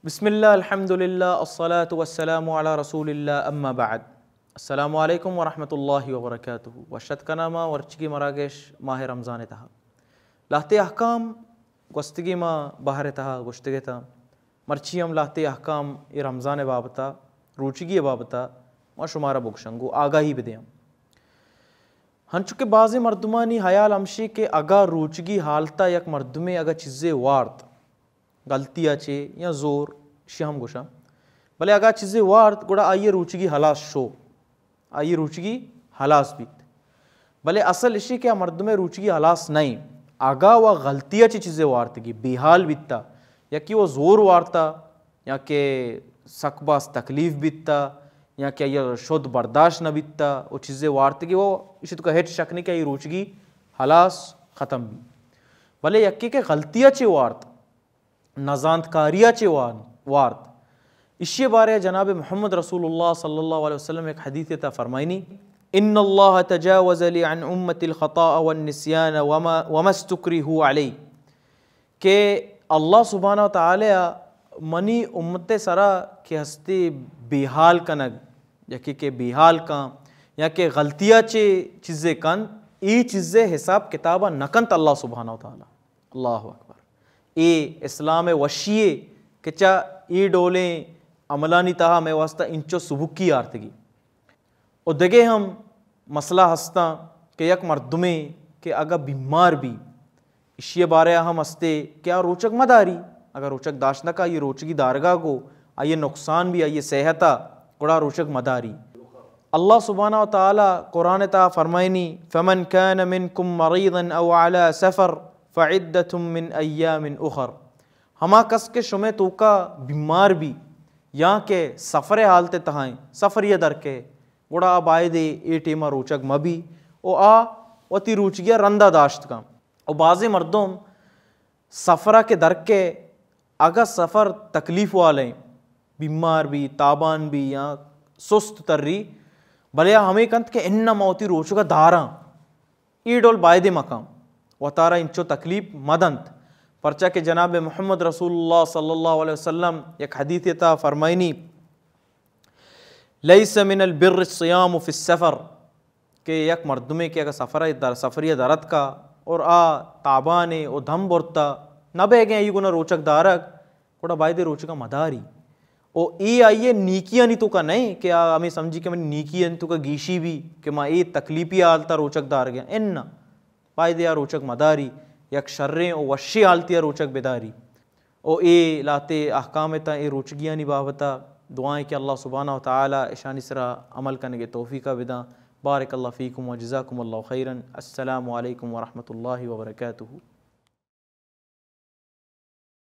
بسم اللہ، الحمدللہ، الصلاۃ والسلام علی رسول اللہ، اما بعد۔ السلام علیکم ورحمۃ اللہ وبرکاتہ۔ وشت کناں ما ورچگی مراگش ماہ رمضان تہا لہتے احکام گوستگی ما بہر تہا گوشتگ اتاں۔ مرچی ہم لہتے احکام اے رمضان بابتا، روچگی بابتا ما شمارا بگشاں، گوں آگاہی بدیاں۔ ہنچو کہ بعضی مردمانی حیال ہمشی کہ اگاں روچگی حالتا یک مردمے اگاں چیزے وارت، غلطی ء چے یا زور، اشی ہم گوشاں، بلے اگاں چیزے وارت گڑا آئی روچگی ہلاس شو، آئی روچگی ہلاس بیت۔ بلے اصل اشی کہ آ مردمے روچگی ہلاس نہ ایں، اگاں و غلطی ء چے چیزے وارتگی، بے حال بیتا، یکی و زور وارتا، یا کہ سک باز تکلیف بیتا، یا کہ آئی شد برداشت نہ بیتا، و چیزے وارتگی و اشی تو کہ ہچ شک نہیں کہ آئی روچگی ہلاس ختم بی۔ بلے یکی کہ غلطی ء چے وارت، نزانتکاری ء چے وان-، وارت۔ اشی بارے جناب محمد رسول اللہ صلی اللہ علیہ وسلم ایک حدیث تا فرمائنی، ان اللہ تجاوز لی عن امتی الخطاء والنسیان وما، وما استکرہوا علیہ، کہ اللہ سبحانہ و تعالی منی امت سرا کہ ہستی بے حال کنگ، یکی کہ بے حال کن یا کہ غلطی ء چے چیزے کن، ای چیزے حساب کتابا نہ کنت اللہ سبحانہ و تعالی۔ اللہ اکبر۔ اے اسلام وشی اے کہ چا اے ڈولیں عملانی تہا مئے واسطہ انچو سبکی آرتگی۔ و دگہ ہم مسئلہ ہستاں کہ یک مردمے کہ اگاں بیمار بی، اشی بارے ہم ہستے کہ آ روچگ مداری، اگاں روچگ داشت نہ کا، آئی روچگی دارگا گو آئی نقصان بی، آئی صحتا، گڑا روچگ مداری۔ اللہ سبحانہ و تعالی قرآن تا فرمائنی، فمن كان منكم مريضا او على سفر فعدة من ایام اخر۔ ہما کس کہ شمے توکا بیمار بی یا کہ سفر حالت تہائیں، سفری درکے، گڑا آ بایدے اے ٹیما روچگ مبی و آ وتی روچگی رندا داشت کن۔ و بعضی مردم سفرا کہ درکے، اگاں سفر تکلیف والیں، بیمار بی، تابان بی یا سست تری، بلے آ ہمے کنت کہ اناں ما وتی روچگا داراں۔ ای ڈول بایدے مکن، وتارا انچو تکلیف مدنت، پرچا کہ جناب محمد رسول اللہ صلی اللہ علیہ وسلم یک حدیث تا فرمائنی، لیس من البر الصیام فی السفر، کہ یک مردمے کہ اگر سفر در، سفری درت کا اور آ تابانے و دم برتا، نہ بیگیں ای گنا روچگ دارگ، گڑا بایدے روچگا مداری۔ او اے آئی نیکیانی توکا نئے کہ آ ہمیں سمجھی کہ من نیکیانی توکا گیشی بی کہ ما اے تکلیفی حالتا روچگ دارگیں۔ اناں، بایدے آ روچگ مداری، یک شریں و وشی حالتی روچگ بداری۔ او اے لاتے احکام تا اے روچگیانی بابتا۔ دعائیں کہ اللہ سبحانہ و تعالی اشانی سرا عمل کنگے توفیقا بداں۔ بارک اللہ فیکم و جزاکم اللہ خیرا۔ السلام علیکم ورحمۃ اللہ وبرکاتہ۔